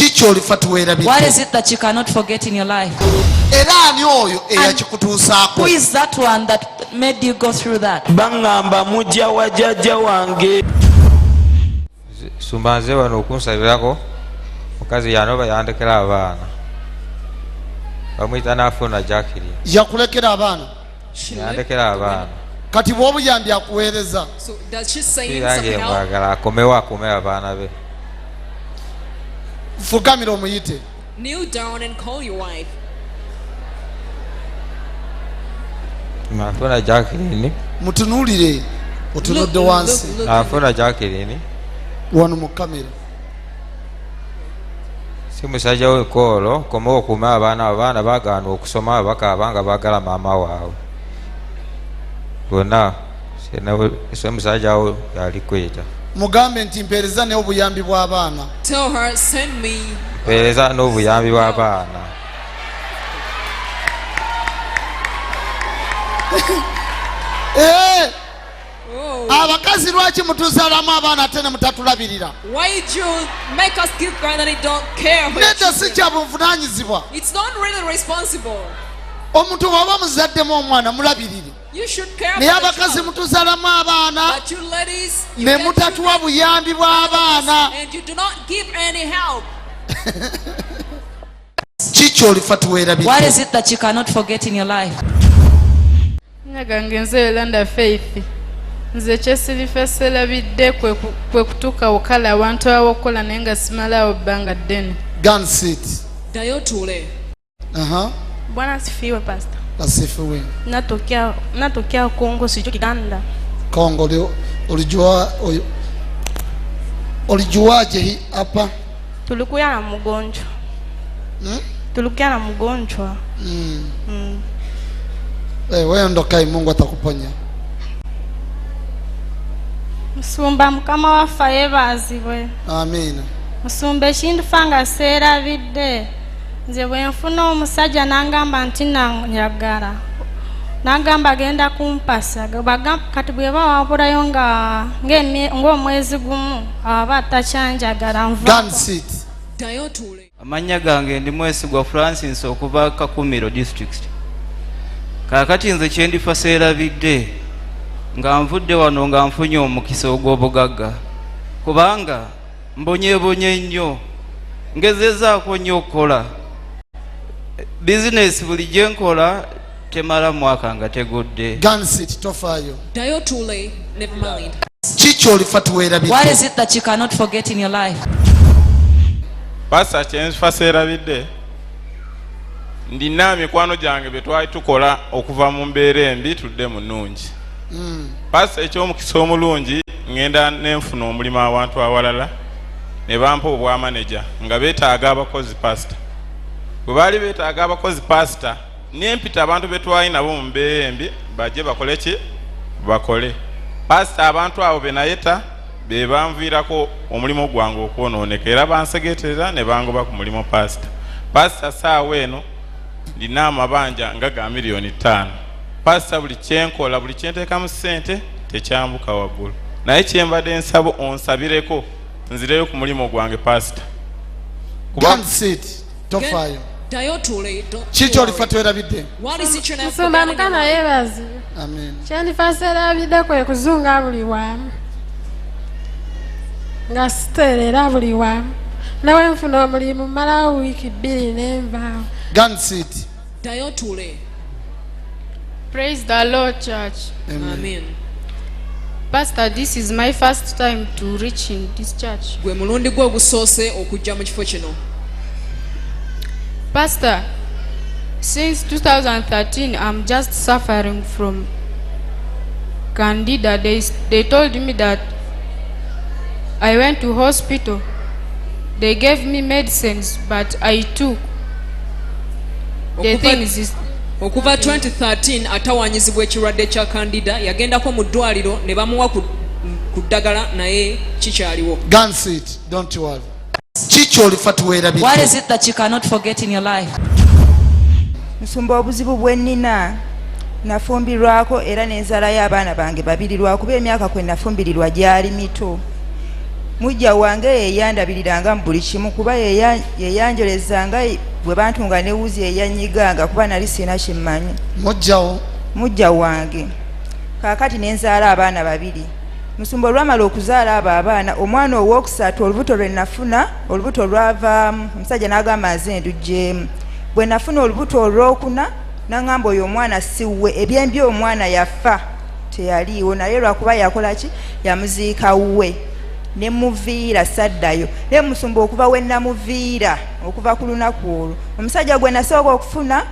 Ki ky'olifa What teweerabidde? is it that you cannot forget in your life? Era ani oyo eyakikutuusaako? Who is that one that made you go through that? Baŋŋamba mujja wa jjajja wange. Sumba nze wano okunsabirako mukazi yanoba yandekera abaana bamuyita nafuna Jacqueline. Yakulekera abaana? She left Yandekera the abaana. women. Kati bw'obuyambi akuweereza. So does she send some Yange help? mwagala akomewo akume abaana be. Fukamira omuyite. Kneel down and call your wife. Nafuna Jacqueline. Mutunuulire. Look, Otunudde look, wansi. look. Nafuna Jacqueline. Wano mu kamera. Si musajja we koolo komewo okume abaana, abaana bagaana okusoma bakaaba nga baagala maama waabwe bonna. Se musajja wo yali kweta. Mugambe nti mpeereza naye obuyambi bw'abaana. Tell her, send me. Mpeereza n'obuyambi bw'abaana. Eh, Oh. abakazi lwaki mutuzaalamu abaana ate ne mutatulabirira? Why did you make us give birth and you don't care for your Nedda, si children? kya buvunaanyizibwa. It's not really responsible. Omuntu bw'oba muzaddemu omwana mulabirire. You should care Naye for the abakazi child. mutuzaalamu abaana But you ladies, you ne get mutatuwa children buyambi bw'abaana. and you do not give any help. Ki ky'olifa What teweerabidde? is it that you cannot forget in your life? Nnya gange nze Yolanda Faith. Nze kyesirifa serabidde kwe ku- kwe kutuuka wokale awantu awokukola naye nga simalaawo bbanga ddene. Gun seat. Ddayo otuule. Aha. Bwana asifiwe, Pastor. Asifiwe. Natokea Kongo, sijui Kiganda. Kongo ulijua ulijuaje hii hapa? Tulikuya na mgonjwa. Tulikuya na mgonjwa. Eh, wewe ndo kai Mungu atakuponya. Musumba Mukama waffe yeebazibwe. Amina. Musumba ekintu nga seerabidde nze bwe nfuna omusajja n'angamba nti nanjagala n'agamba agenda kumpasa. Kati bwe bawabulayo nga ng'omwezi gumu aba atakyanjagala Gun nvaako. seat. Ddayo otuule. Amannya gange ndi Mwesigwa Francis okuva Kakumiro District. Kaakati nze kyendifa seerabidde nga nvudde wano nga nfunye omukisa ogw'obugagga kubanga mbonyeebonye nnyo ngezezaako nnyo okukola bizinesi buli gye nkola temala mwaka nga tegudde. Gun seat, tofaayo. Ddayo otuule. Never mind. Ki ky'olifa What teweerabidde? is it that you cannot forget in your life? Pasita kyenfa seerabidde ndina mikwano gyange bye twali tukola okuva mu mbeera embi tudde mu nnungi. Pasita eky'omukisa omulungi ŋŋenda nenfuna omulimu awantu awalala ne bampa obwamaneja nga beetaaga abakozi pasita. Bwe baali beetaaga abakozi pasita nempita abantu be twali nabo mu mbeera embi bajje bakole ki bakole. Pasita abantu abo be nayeta be banviirako omulimu gwange okwonooneka era bansegeterera ne bangoba ku mulimu pasita. Pasita saawa eno ndina amabanja nga ga 5 miliyoni. Pasita buli kyenkola buli kyenteekamu ssente tekyambuka waggulu naye kyembadde nsaba onsabireko nzireyo ku mulimu gwange pasita. Kuba Gun seat, tofaayo. Ddayo otuule. Don't Ki ky'olifa worry. teweerabidde? What is it you're not Musumba forgetting in your Mukama life? yeebazibwe. Amina. Kyendifa serabidde kwe kuzunga buli wamu nga siteerera buli wamu nawe nfuna omulimu mmalawo wiiki 2 nenvaawo. Gun seat. Ddayo otuule. Praise the Lord, church. Amen. Pastor, this is my first time to reach in this church. Gwe mulundi gwe ogusoose okujja mu kifo kino. Pastor, since 2013, I'm just suffering from candida. They told me that I went to hospital. They gave me medicines, but I took. The things is Okuva 2013 atawaanyizibwa ekirwadde kya candida yagendako mu ddwaliro ne bamuwa ku ku ddagala naye kikyaliwo. Gun seat, don't worry. Ki ky'olifa What teweerabidde? is it that you cannot forget in your life? Musumba obuzibu bwe nnina nafumbirwako era n'enzaalayo abaana bange babiri lwakuba emyaka kwe nafumbirirwa gyali mito. Mujja wange yeyandabiriranga mu buli kimu kuba yeyanjolezanga bwe bantunga ne wuzi yeyanyiganga kuba nali sirina kyemmanyi. Mujjawo? Mujja wange. Kaakati ne nzaala abaana babiri. Musumba olwamala okuzaala abo abaana, omwana owookusatu olubuto lwe nafuna, olubuto lwavaamu, omusajja n'agamba nze nduggyeemu. Bwe nafuna olubuto olwokuna, n'aŋŋamba oyo omwana si wuwe, ebyembi omwana yafa teyaliiwo, naye lwakuba yakola ki, yamuziika wuwe. Ne muviira saddayo. Naye musumba okuva we namuviira, okuva ku lunaku olwo, omusajja gwe nasooka okufuna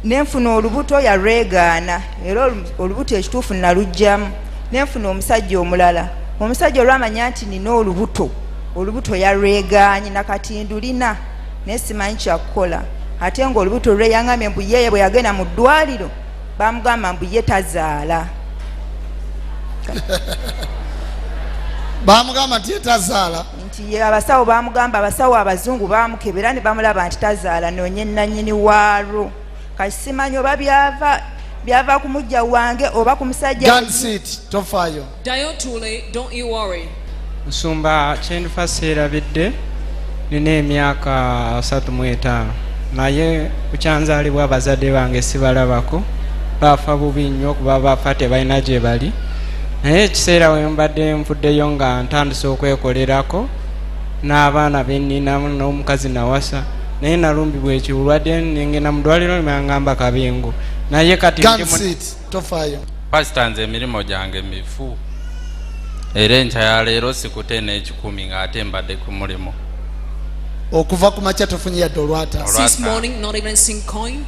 ne nfuna olubuto yalwegaana, era olubuto ekituufu naluggyamu, ne nfuna omusajja omulala. Omusajja olwamanya nti nina olubuto, olubuto yalwegaanye, nakati ndulina naye simanyi kyakukola. Ate ng'olubuto lwe yaŋŋambye mbu yeye bwe yagenda mu ddwaliro bamugamba mbu ye tazaala. Bamugamba nti ye tazaala? Nti ye abasawo bamugamba, abasawo abazungu bamukebera ne bamulaba nti tazaala, noonye nannyini waalwo. Kati simanyi oba byava ku mujja wange oba ku musajja. Gansit, tofaayo. Ddayo otuule, don't you worry. Musumba kyendifa seerabidde, nina emyaka 35, naye kukyanzaalibwa abazadde bange sibalabako, baafa bubi nnyo kuba baafa tebalina gye bali. Naye ekiseera we mbadde nvuddeyo nga ntandise okwekolerako n'abaana be nninamu n'omukazi nawasa, naye nalumbibwa ekibulwadde nengenda mu ddwaliro ne bangamba kabingo, naye kati ndi Gansit, tofaayo. Pasita, nze emirimu gyange mifu, era enkya ya leero sikute n'ekikumi ng'ate mbadde ku mulimu. Okuva ku makya tofunye yadde olwata? Since morning, not even a single coin.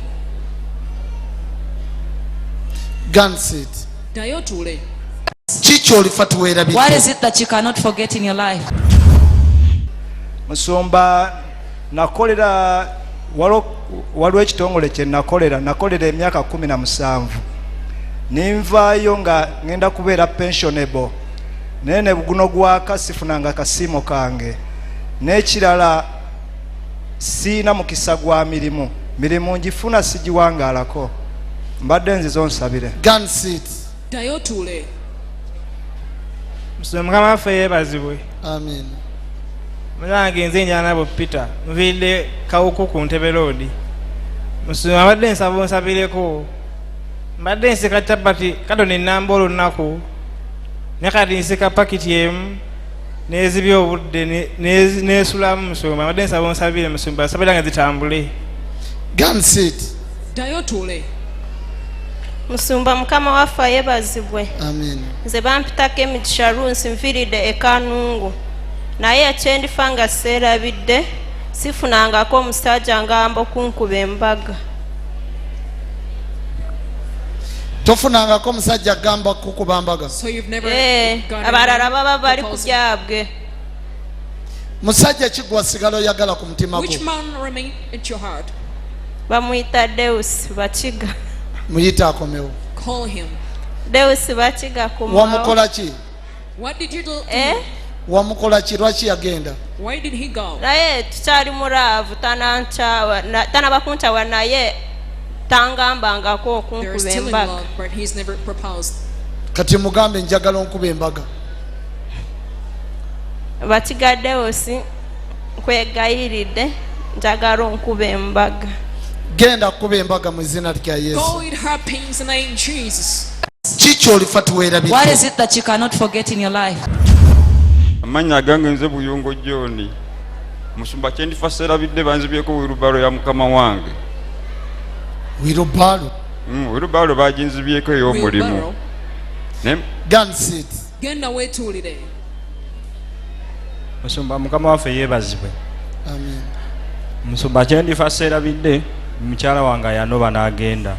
Gansit. Ddayo otuule. Kiki olifa What is tuweerabidde? it that you cannot forget in your life? Musumba, nakolera waliwo ekitongole kye nakolera emyaka 17, ninvaayo nga ngenda kubeera pensionable, naye ne guno gwaka sifunanga kasiimo kange. N'ekirala siina mukisa gwa mirimu, mirimu ngifuna sigiwangaalako. Mbadde nzizo nsabire. Gansit. Ddayo otuule. Musumba, mukama waffe yeebazibwe. Amen. Mulange nze Nyanabo Peter, nviiridde Kawuku ku Ntebe Road. Musumba, mbadde nsaba onsabireko. Mbadde nsika capati katoni ennamba olunaku, ne kati nsika pakiti emu n'ezibya obudde n'esulamu. Musumba, mbadde nsaba onsabire. Musumba, nsabira nga zitambule. Gansit. Ddayo otuule. Musumba, mukama waffe ayebazibwe. Amen. Nze bampitako Emigisha Runsi, nviiridde ekanungu, naye ekyendifa nga seerabidde, sifunangako omusajja ngamba okunkuba embaga. Tofunangako omusajja agamba kukuba mbaga? So you've never Eh, got a abalala man baba bali ku proposing. byabwe. Musajja ki gwasigala oyagala ku mutima gwo? Which man remain at your heart? Bamuyita Deus Bakiga. Muyite akomewo. Call him. Deus Bakiga, kumawo. Wamukola ki? What did you do to Eh? him? Wamukola ki? Lwaki yagenda? Why did he go? Naye tukyali mu love, tanankyawa tanaba kunkyawa, naye tangambangako They're okunkuba still in embaga. love, but he's never proposed. Kati mugambe, njagala onkuba embaga. Bakiga Deus, nkwegayiridde, njagala onkuba embaga. Genda kuba embaga mu izina lya Go Yesu. with her pains in the name of Jesus. Kiki olifa What tuweerabidde? is it that you cannot forget in your life? Amannya agange nze Buyungo John. Musumba, kyendifa seerabidde, banzibyeko wheelbarrow ya mukama wange. Wheelbarrow? Wheelbarrow baginzibyeko ey'omulimu. Wheelbarrow. Naye Gansit. Genda weetuulire. Musumba, mukama waffe yeebazibwe. Amen. Musumba, kyendifa seerabidde, mukyala wange yanoba n'agenda.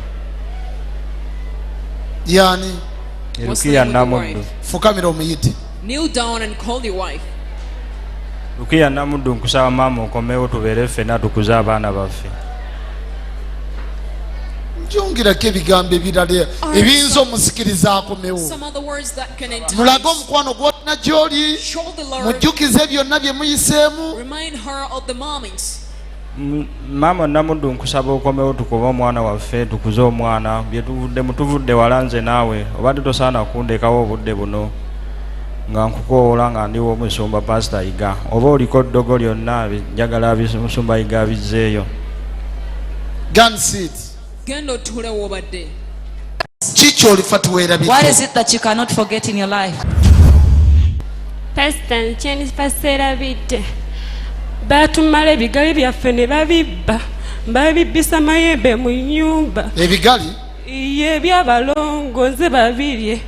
Yani? What's the Erukiya name of your Namuddu. wife? Fukamira omuyite. Kneel down and call your wife. Lukiya Namuddu, nkusaba maama okomewo tubeere ffenna tukuze abaana baffe. Njongirako ebigambo ebirala ebiyinza omusikiriza akomewo. Some other words that can entice. Mulage omukwano gwolina gy'oli. Show the Lord. Mujjukize byonna bye muyiseemu. Remind her of the moments. Maama Namuddu, nkusaba okomewo tukube omwana waffe, tukuze omwana. Byetuvuddemu, tuvudde wala nze naawe, obadde tosaana kundekawo obudde buno. Nga nkukowoola nga ndi w'omusumba Pasita Yiga, oba oliko ddogo lyonna njagala musumba Yiga abizzeeyo. Go and sit. Genda otuule w'obadde. Ki kyolifa What tuweerabidde? is it that you cannot forget in your life? Pasita, kyendifa seerabidde, baatumala ebigali byaffe ne babibba, babibbisa mayembe mu nnyumba. Ebigali? Ye ebyabalongo nze babirye.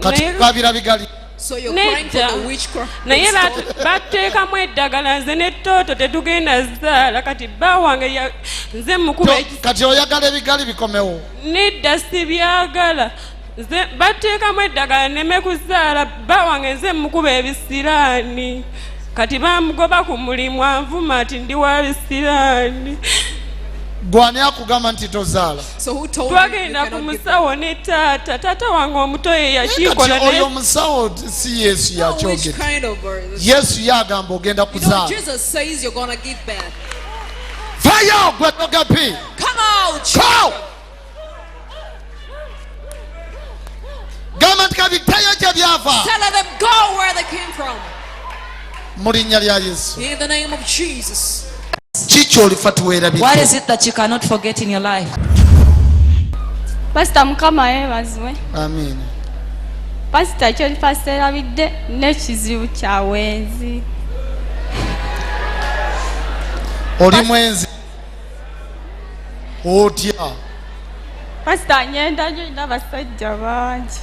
Kati kabira bigali? So you're crying for Nedda. the witchcraft. Naye batuteekamu eddagala, nze ne tooto tetugenda zaala. Kati bba wange nze mukuba. Kati oyagala ebigali bikomewo? Nedda, sibyagala. Nze bateekamu eddagala neme kuzaala. Bba wange nze mukuba ebisiraani, kati bamugoba ku mulimu, anvuma ati ndi wa bisiraani. Gwani akugamba nti tozaala? So who told you you Twagenda ku cannot give musawo ne taata, taata wange omuto ye Kati yakikola oyo naye. omusawo si Yesu Which yakyogedde. kind of birth? Yesu yagamba ogenda You know, kuzaala. Jesus says you're gonna give birth. Fayo gwe togapi. Come out! Go! Gamba nti kabitayo gye byava. Tell them go where they came from. Mu linnya lya Yesu. In the name of Jesus. Ki kyolifa What tuweerabidde? is it that you cannot forget in your life? Pasita, Mukama yeebazibwe. Amiina. Pasita, kyolifa seerabidde n'ekizibu kya bwenzi. Oli mwenzi otya? Pasita, nyenda nnyo, nina abasajja bangi.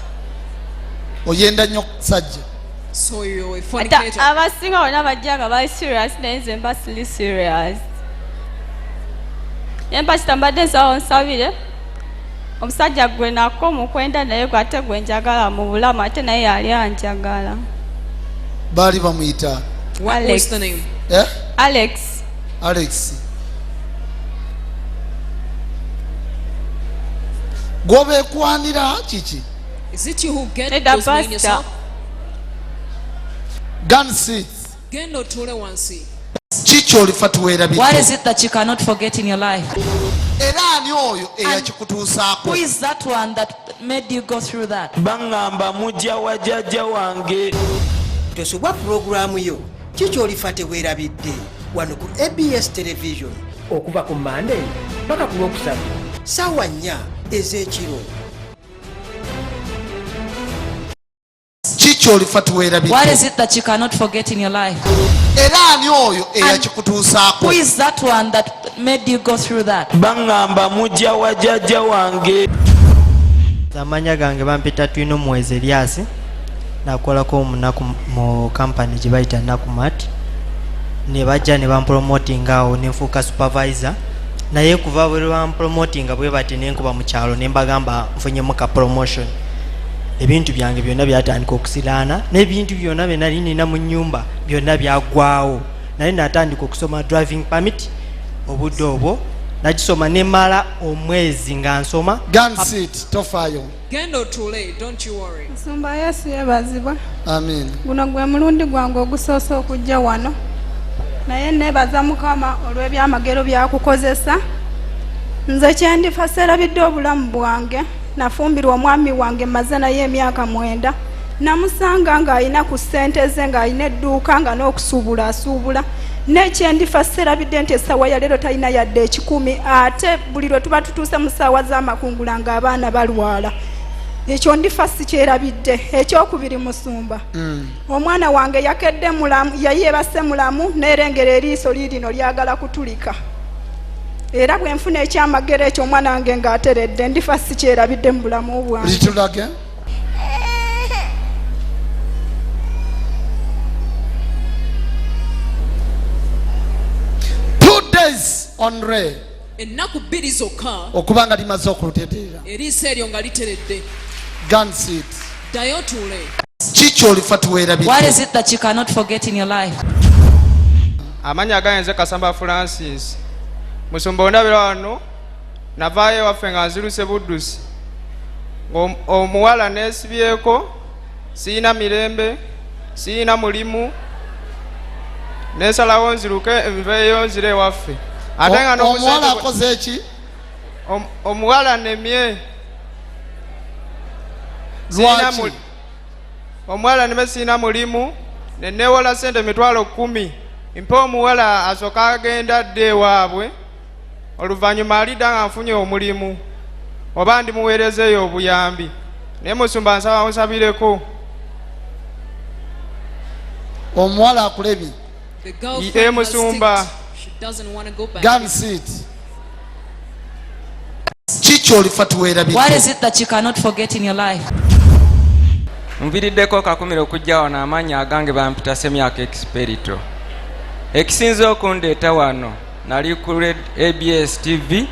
Oyenda nnyo kusajja? So you're a Ate fornicator. abasinga bonna bajja nga bali serious, naye nze mba siri serious. Naye pasita, mbadde nsaba onsabire omusajja gwe nako mukwenda naye gwe ate gwe njagala mu bulamu, ate naye yali anjagala. Baali bamuyita? What Alex. was the name? Eh? Alex. Alex gwobeekwanira kiki? Is it you who get Nedda, those men Pastor. yourself? Go and sit. Genda otuule wansi. Ki kyolifa What tuweerabidde? is it that you cannot forget in your life? Era ani oyo eyakikutuusaako? Who is that one that made you go through that? Baŋŋamba mujja wa jjajja wange. Tosubwa pulogulaamu yo Kikyolifa Teweerabidde wano ku ABS Television okuva ku Mande paka ku Lwokusatu saawa 4 ez'ekiro. Ki kyolifa What tuweerabidde? is it that you cannot forget in your life? Era ani oyo eyakikutuusaako? Who is that one that made you go through that? Baŋŋamba mujja wa jjajja wange. Amanya gange bampita Twino Muwezi Elias, nakolako omunaku mu kampani gye bayita Nakumat, ne bajja ne bampromotinga awo nenfuuka supervisor. Naye kuva bwe bampromotinga bwe bati, nenkuba mu kyalo ne mbagamba nfunyemu ka promotion, ebintu byange byonna byatandika okusiraana, n'ebintu byonna bye nali nina mu nnyumba byonna byaggwawo. Naye natandika okusoma driving permit, obudde obwo nagisoma nemala omwezi nga nsoma. Go and sit, tofaayo. Genda otuule, don't you worry. Nsumba, Yesu yeebazibwa. Amiina. Guno gwe mulundi gwange ogusoose okujja wano, naye neebaza Mukama olw'ebyamagero byakukozesa. Nze kyendifa seerabidde obulamu bwange, nafumbirwa omwami wange, mmaze naye emyaka 9. Namusanga ng'alina ku ssente ze, ng'alina edduuka, nga n'okusuubula asuubula. Nekyendifa seerabidde nti essaawa ya leero talina yadde 100, ate buli lwe tuba tutuuse mu ssaawa z'amakungula ng'abaana balwala. Ekyo ndifa sikyerabidde. Ekyokubiri, musumba, omwana wange yakedde mulamu, yali yebase mulamu, neerengera eriiso liirino lyagala kutulika. Era bwe nfuna ekyamagero ekyo, omwana wange ng'ateredde, ndifa sikyerabidde mu bulamu bwange. Litulage. 2 days on ray. Ennaku 2 zokka Okuba nga limaze okuteteera. eriiso eryo nga literedde. Go and sit. Ddayo otuule. Ki kyolifa What tuweerabidde? is it that you cannot forget in your life? Amannya gange nze Kasamba Francis. Musumba, ondabira wano navaayo ewaffe nga nziruse buddusi. Omuwala neesibyeko, siyina mirembe, siyina mulimu, nensalawo nziruke nveeyo nzire ewaffe, ate nga Omuwala n'obusente akoze eki? Omuwala nemye. Siyina Lwaki? Omuwala ne siina mulimu ne neewola ssente 100,000 mpe omuwala asooka agenda adde ewaabwe, oluvannyuma alidda nga nfunye omulimu oba ndimuweerezeeyo obuyambi. Naye musumba nsaba onsabireko. Omuwala akulebye. The girlfriend Ye has musumba. sticked. She doesn't want to go back. Gun seat. Kiki olifa What is tuweerabidde? it that you cannot forget in your life? Nviriddeko Kakumiro okujja wano. Amannya agange bampita Semyaka Experito. Ekisinza okundeeta wano, nali ku Red ABS TV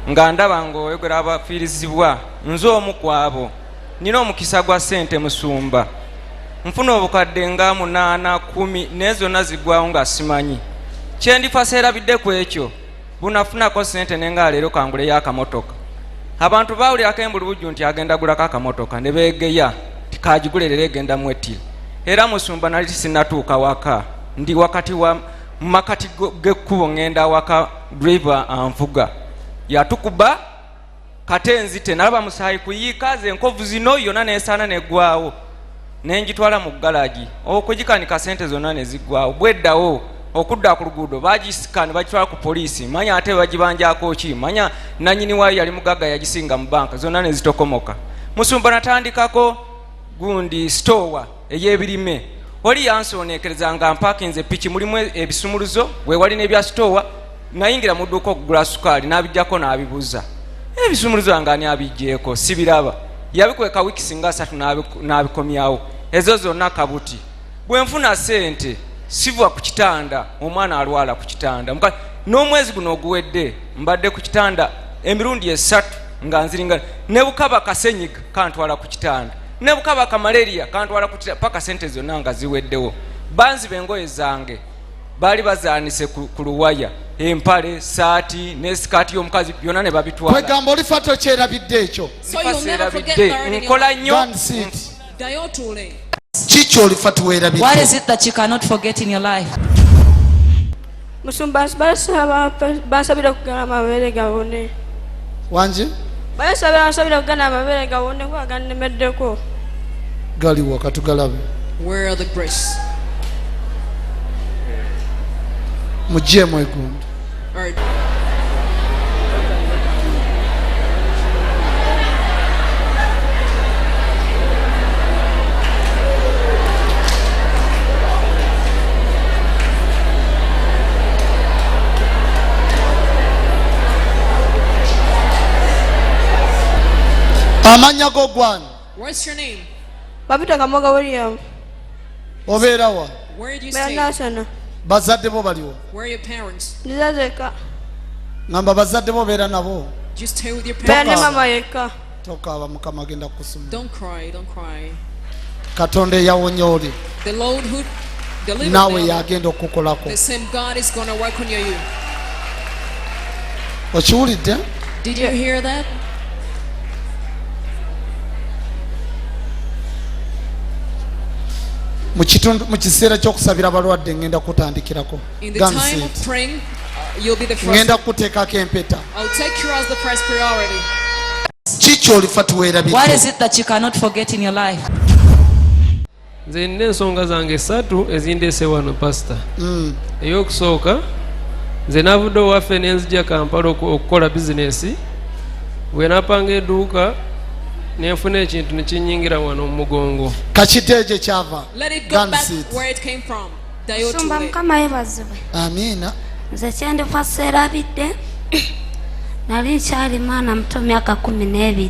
nga ndaba ng'oyogera abafiirizibwa. Nze omu ku abo nina omukisa gwa ssente, musumba. Nfuna obukadde nga 8, 10, naye zonna ziggwawo nga simanyi kyendifa. Seerabidde ku ekyo bunafunako ssente nenga leero kanguleyo akamotoka. Abantu bawulirako embulubujju nti agenda gulako akamotoka ne beegeya tikagigule leero egenda mwettira. Era musumba, nali sinnatuuka waka, ndi wakati wa mumakati g'ekkubo ŋŋenda waka, driver anvuga yatukuba kate nzite, nalaba musaayi kuyiika ze enkovu zino yonna nesaana neggwawo, nenjitwala mu galagi okugikanika, sente zonna ne ziggwawo. Bweddawo okudda ku luguudo bagisika ne bagitwala ku poliisi, manya ate bagibanjako ki, manya nanyini waayo yali mugagga, yagisinga mu banka, zonna ne zitokomoka. Musumba, natandikako gundi sitowa ey'ebirime. Oli yansooneekereza nga mpakinze piki, mulimu ebisumuluzo wewali n'ebya sitowa. Nayingira mu dduuka okugula sukaali, n'abijjako n'abibuza ebisumuluzo nga ani abijjeeko, sibiraba. Yabikweka wiiki nga 3 n'abikomyawo. Ezo zonna kabuti. Bwe nfuna sente siva ku kitanda, omwana alwala ku kitanda. N'omwezi guno oguwedde mbadde ku kitanda emirundi 3 nga nziringa, ne bukaba kasenyiga kantwala ku kitanda, ne bukaba kamalaria kantwala ku kitanda, paka sente zonna nga ziweddewo. Banziba engoye zange, baali bazaanise ku luwaya, empale, saati ne sikaati y'omukazi byonna ne babitwala. Kwegamba olifa tokyerabidde ekyo. So you'll never forget Seerabidde. that in your Nkola life. nnyo. Gun seat. Ddayo otuule. Kiki olifa tuweerabidde? What is it that you cannot forget in your life? Musumba, basaba bansabira kugana amabeere gawone. Wangi? Basabira bansabira kugana amabeere gawone kuba gannemeddeko. Galiwa katugalabe. Where are the breasts? Mugyeemu egundi. All right. Amannya go gwani? What's your name? Babita Kamoga William. Obeera wa? Where do you Mbeera stay? Nansana. Bazadde bo baliwa? Where are your parents? Nzazeka. Ngamba bazadde bo obeera nabo? Do you stay with your Mbeera ne parents? mama yekka. Tokaaba, Mukama agenda kukusumula. Don't cry, don't cry. Katonda eyawonya oli The Lord who delivered naawe them, yagenda okukukolako. the same God is going to work on you. Okiwulidde? Did you hear that? Mu kitundu mu kiseera ky'okusabira abalwadde ngenda kutandikirako. In the Gun time seat. of praying, you'll be the first. Ngenda kukuteekako empeta. I'll take you as the first priority. Kiki olifa What tuweerabidde? is it that you cannot forget in your life? Nze nina ensonga zange esatu ezindeese wano, pasita. Ey'okusooka, nze navudde owaffe nenzija Kampala okukola bizinesi. Bwe napanga edduuka nenfuna ekintu nekinyingira wano mu mugongo. Kakiteejo kyava. Let it go Gun back seat. where it came from. Ddayo Musumba, otuule. Mukama yeebazibwe. Amiina. Nze kyendifa seerabidde, nali nkyali mwana muto, myaka 12.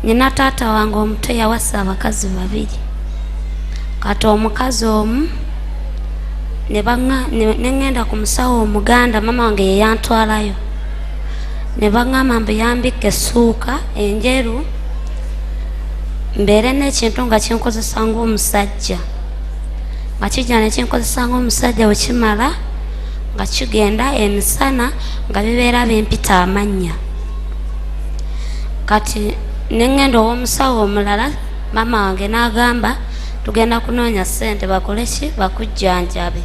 Nyina taata wange omuto yawasa abakazi babiri. Kati omukazi omu ne ne ŋŋenda ku musawo omuganda, mama wange ye yantwalayo, ne baŋŋamba mbu yambika essuuka enjeru mbeere n'ekintu nga kinkozesa ng'omusajja, nga kijja ne kinkozesa ng'omusajja. Bwe kimala nga kigenda emisana nga bibeera bimpita amannya. Kati ne ŋŋenda ow'omusawo omulala, maama wange n'agamba tugenda kunoonya ssente bakole ki, bakujjanjabe.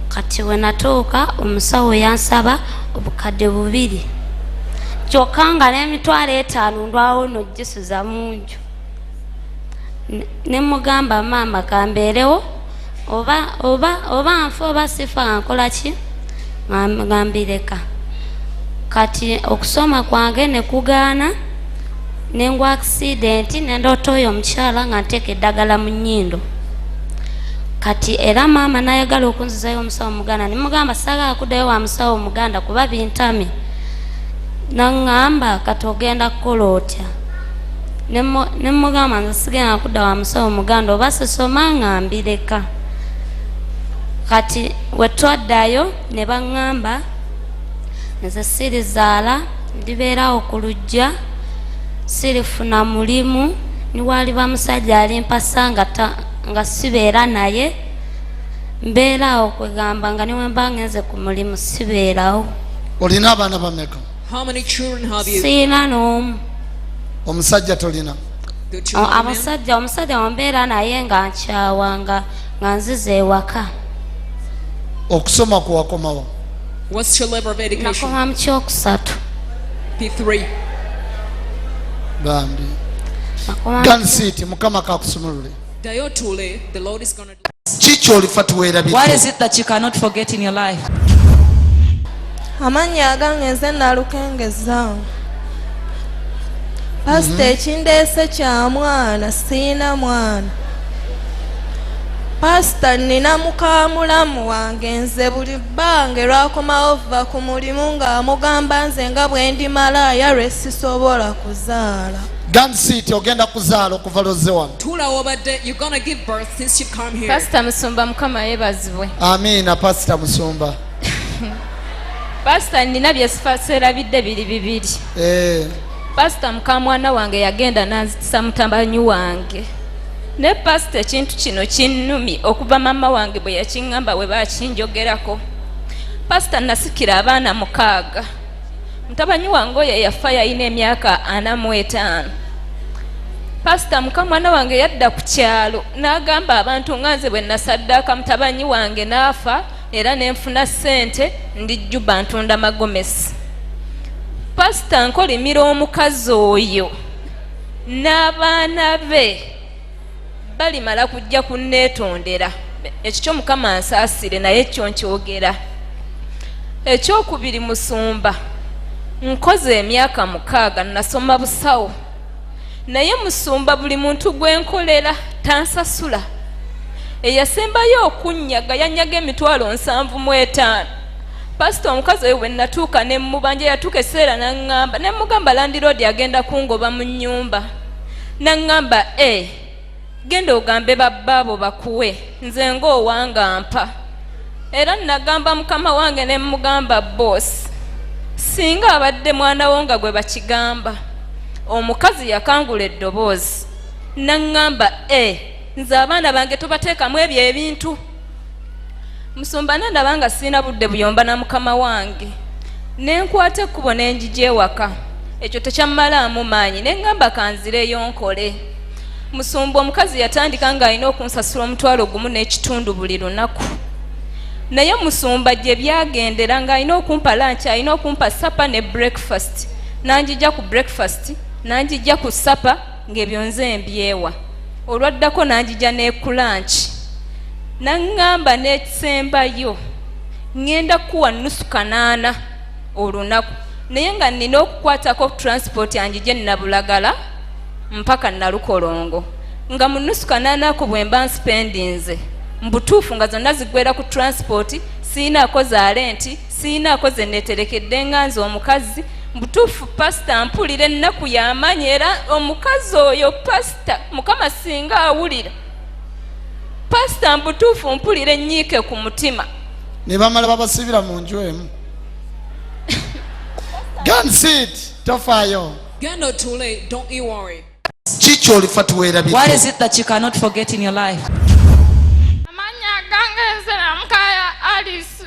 Kati we natuuka, omusawo yansaba 2000, kyokka nga n'50,000 ndwawo nogisuza mu nju. Ne mugamba maama kambeerewo oba oba oba nfa oba sifa nga nkola ki, nga mbireka. Kati okusoma kwange ne kugaana, nengwa accident, nendoota oyo omukyala nga nteeka eddagala mu nnyindo. Kati era maama n'ayagala okunzizayo omusawo omuganda, ne mugamba saagala kuddayo wa musawo omuganda kuba bintamye. Naŋŋamba kati ogenda kukola otya? Ne mugamba nze sigenda kudda wa musawo omuganda, oba sisoma nga mbireka. Kati we twaddayo ne baŋŋamba nze sirizaala, ndibeerawo ku luggya, sirifuna mulimu, niwaliba musajja alimpasa nga sibeera naye, mbeeraawo kwegamba nga ne bwe mba ngenze ku mulimu sibeerawo. Olina abaana bameka? How many children have you? Siina n'omu. Omusajja tolina? Don't you have a man? Abasajja, omusajja wambeera naye nga nkyawa nga nziza ewaka. Okusoma kuwakomawo? What's your level of education? Nakoma mu kyokusatu. P3. Bambi. Nakoma. Gansiiti, Mukama kakusumulule. Dayotule, the Lord is gonna do. Ki kyolifa tuweerabidde? What is it that you cannot forget in your life? Amannya agange nze Nalukengeza. Pasita, ekindeese kya mwana, siina mwana. Pasita, nina mukamulamu wange, nze buli bbange lwakomawo va ku mulimu ng'amugamba nze nga bwe ndi malaaya lwe sisobola kuzaala. Gansiiti, ogenda kuzaala okuva lozze wano. Tula obadde, you're gonna give birth since you've come here. Pasita Musumba, Mukama yeebazibwe. Amiina, Pasita Musumba. Pasita, nina bye seerabidde biri bibiri. Pasita, mukamwana wange yagenda n'anzitisa mutabanyi wange, ne pasita ekintu kino kinnumye okuva maama wange bwe yakiŋŋamba, bwe bakinjogerako. Pasita, nasikira abaana 6. Mutabanyi wange oyo yafa yalina emyaka 45. Pasita, mukamwana wange yadda ku kyalo n'agamba abantu nga nze bwe nasaddaaka mutabanyi wange n'afa era nenfuna ssente, ndi Juba ntunda magomesi. Pasita, nkolimira omukazi oyo n'abaana be balimala kujja kunneetondera. Ekyo kyo Mukama nsaasire, naye ekyo nkyogera. Ekyokubiri, musumba, nkoze emyaka 6, nasoma busawo, naye musumba, buli muntu gwe nkolera tansasula. Eyasembayo okunnyaga yanyaga 75,000. Pasita, omukazi oyo bwe natuuka ne mubanja, yatuuka ekiseera naŋŋamba, ne mugamba landlord agenda kungoba mu nnyumba, naŋŋamba e genda ogambe babbaabo bakuwe, nze ng'owanga mpa. Era nagamba mukama wange ne mugamba, boss, singa abadde mwana wo nga gwe bakigamba. Omukazi yakangula eddoboozi naŋŋamba, e nze abaana bange tobateekamu ebyo ebintu. Musumba, nendaba nga sirina budde buyomba na mukama wange, nenkwata ekkubo nenjija ewaka. Ekyo tekyammalaamu maanyi, neŋŋamba kanzireyo nkole. Musumba, omukazi yatandika ng'alina okunsasula 1,500 buli lunaku, naye musumba, gye byagendera ng'alina okumpa lunch, alina okumpa supper ne breakfast, nanjija ku breakfast, nanjija ku supper, ng'ebyo nze mbyewa. Olwaddako nanjija ne ku lunch, naŋŋamba n'ekisembayo ŋŋenda kuwa nusu kanaana olunaku, naye nga nnina okukwatako transport anjije Nabulagala mpaka Nalukolongo, nga mu nusu kanaana ako bwe mba nspendinze mbutuufu nga zonna ziggwera ku transport, siinaako za rent, siinaako ze neeterekedde nga nze omukazi. Mbutuufu pasita, mpulira ennaku y'amaanyi, era omukazi oyo, pasita, Mukama singa awulira, pasita, mbutuufu mpulira ennyiike ku mutima. Ne bamala babasibira mu nju emu. Gansit, tofaayo. Genda otuule, don't you worry. Ki kyolifa What tuweerabidde? is it that you cannot forget in your life? Amannya gange nze Namukaya Alice.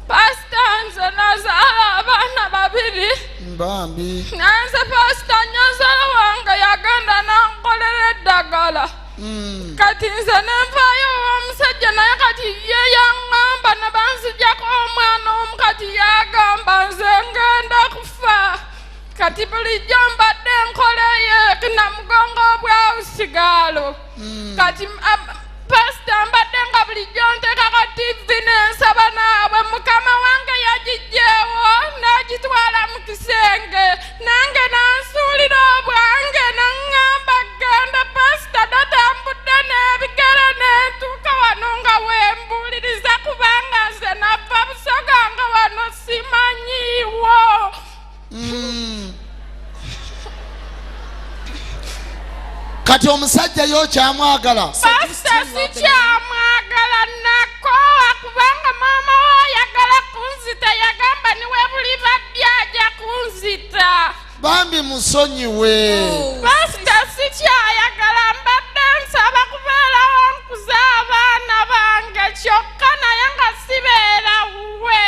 Pasita, nze nazaala abaana babiri. Bambi. Nanze pasita, nyazaala wange yagenda nankolera eddagala, kati nze nenvaayo ow'omusajja, naye kati ye yaŋŋamba ne banzijako omwana omu. Kati yagamba nze ngenda kufa. Kati bulijjo mbadde nkoleyo Namugongo obwawusi. Kigaalo. Kati pasita mbadde nga bulijjo nteekako tv nensaba naabwe, mukama wange yagijjeewo n'agitwala mu kisenge, nange nansuulira obwange naŋŋamba genda. Pasita natambudde n'ebigere nentuuka wano nga wembuuliriza, kubanga nze nava Busoga nga wano simanyiiwo. Kati omusajja yokyamwagala? Pasita, sikyamwagala nakoowa, kubanga maama we ayagala kunzita. Yagamba niwe buli babbi ajja kunzita. Bambi musonyiwe. Pasita, sikyayagala. Mbadde nsaba kubeerawo nkuza abaana bange kyokka, naye nga sibeera wuwe.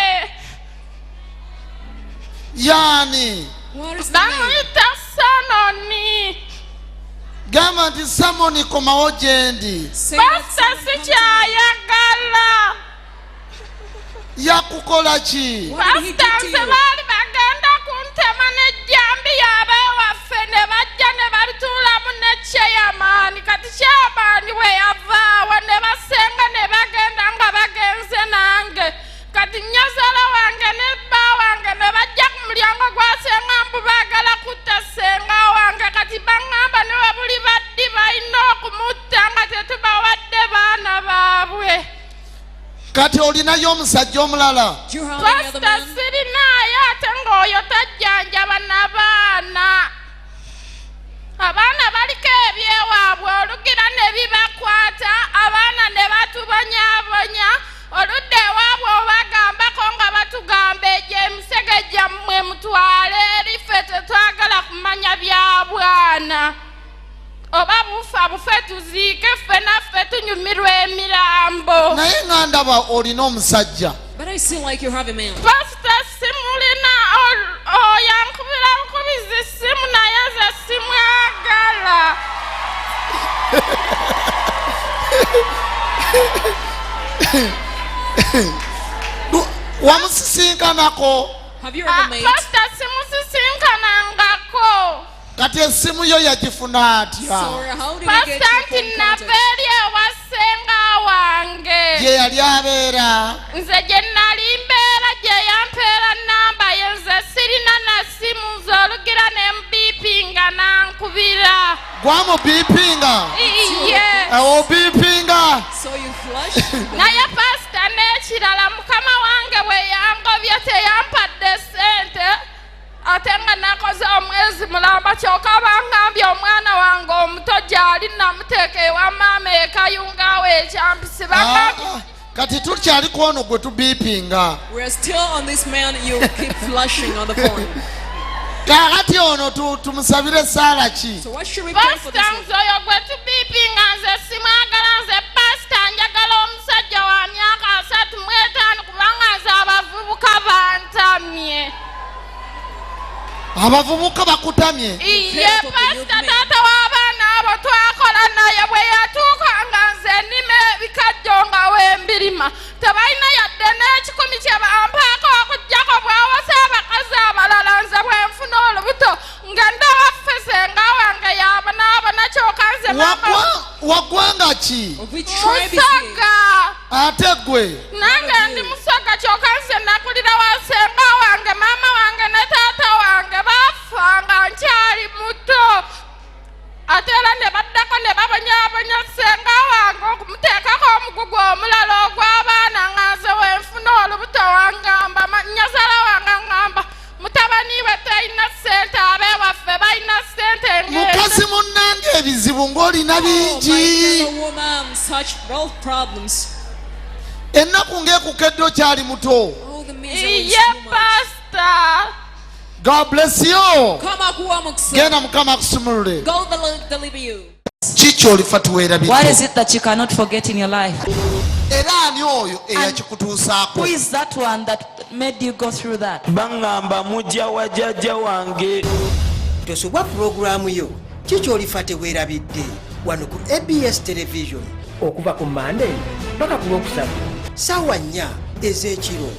Yaani? Bamuyita Sanoni. Gamba nti, "Samoni, komawo gyendi." Pasita, sikyayagala. Yakukola ki? Pasita, nze baali bagenda kuntema n'ejjambiya, ab'ewaffe ne bajja ne babituulamu ne chairman. Kati chairman bwe yavaawo ne basenga ne bagenda nga bagenze nange. Kati nnyazaala wange ne bba wange ne bajja ku mulyango gwa senga mbu baagala kutta senga wange. Kati baŋŋamba ne we buli baddi balina okumutta nga tetubawadde baana baabwe. Kati olinayo omusajja omulala? Pasita, sirinaayo, ate ng'oyo tajjanjaba n'abaana. Abaana baliko ebyewaabwe, olugira ne bibakwata, abaana ne batubonyaabonya. Oludda ewaabwe obagambako nga batugamba, "Egyo emisege gyammwe mutwale eri, ffe tetwagala kumanya bya bwana. Oba bufa bufe, tuziike ffe naffe tunyumirwa emirambo." Naye nga ndaba olina omusajja. But I see like you have a man. Pasita, simulina. Oyo ankubira nkubizi simu, naye nze simwagala. Wamusisinkanako? Have you ever met? Pasita, simusisinkanangako. Kati essimu yo yagifuna atya? So how did you get Pasita, your nti phone nava contact? eri ewa ssenga wange. Gye yali abeera? Nze gye nali mbeera, gye yampeera namba ye. Nze sirina na simu, nze olugira ne mbiipinga nankubira. Gwamubipinga? Iye. Obipinga? So you flash? Naye pasita, n'ekirala, mukama wange bwe yangobye teyampadde ssente, ate nga nakoze omwezi mulamba. Kyokka bangambye omwana wange omuto gy'ali, namuteeka ewa maama ekayungawo ekyampisi. Bangambye Ah, kati tukyali ku ono gwe tubipinga. We're still on this man you keep flashing on the phone. Kaakati ono tumusabire saala ki? So what should we pray for Pasita, this one? nze oyo gwe tubipinga nze simwagala. Nze pasita, njagala omusajja wa myaka 35, kubanga nze abavubuka bantamye. Abavubuka bakutamye? Iye pasita, taata w'abaana abo twakola naye, bwe yatuuka nga nze nnima ebikajjo nga wembirima, tebalina yadde n'ekikumi kye bampaako, okuggyako bw'awasa abakazi abalala. Nze bwe nfuna olubuto nga ndaba ffe senga wange yabonaabona, kyokka nze maama. Wagwanga ki? Musoga. Ate gwe? Nange ndi Musoga, kyokka nze nakulira wa senga wange. Maama wange ne taata wange baafa nga nkyali muto, ate era ne baddako ne babonyaabonya senga wange okumuteekako omugugu omulala ogw'abaana. Nga nze wenfuna olubuto wangamba, nnyazala wange aŋŋamba mutabani we talina ssente, ab'ewaffe balina ssente. Mukazi munnange, ebizibu ng'olina bingi. My fellow woman, such wealth problems. Ennaku ng'ekukedde okyali muto. All the misery is Iye too much. pasita. God bless you. Kama akuwa mukisa. Genda, Mukama akusumulule. Go, the Lord deliver you. Kiki olifa What tuweerabidde? is it that you cannot forget in your life? Era ani oyo eyakikutuusaako? Who is that one that made you go through that? Baŋŋamba mujja wa jjajja wange. Tosubwa pulogulaamu yo Kikyolifa Teweerabidde wano ku ABS Television okuva ku Mande paka ku Lwokusatu, saawa 4 ez'ekiro.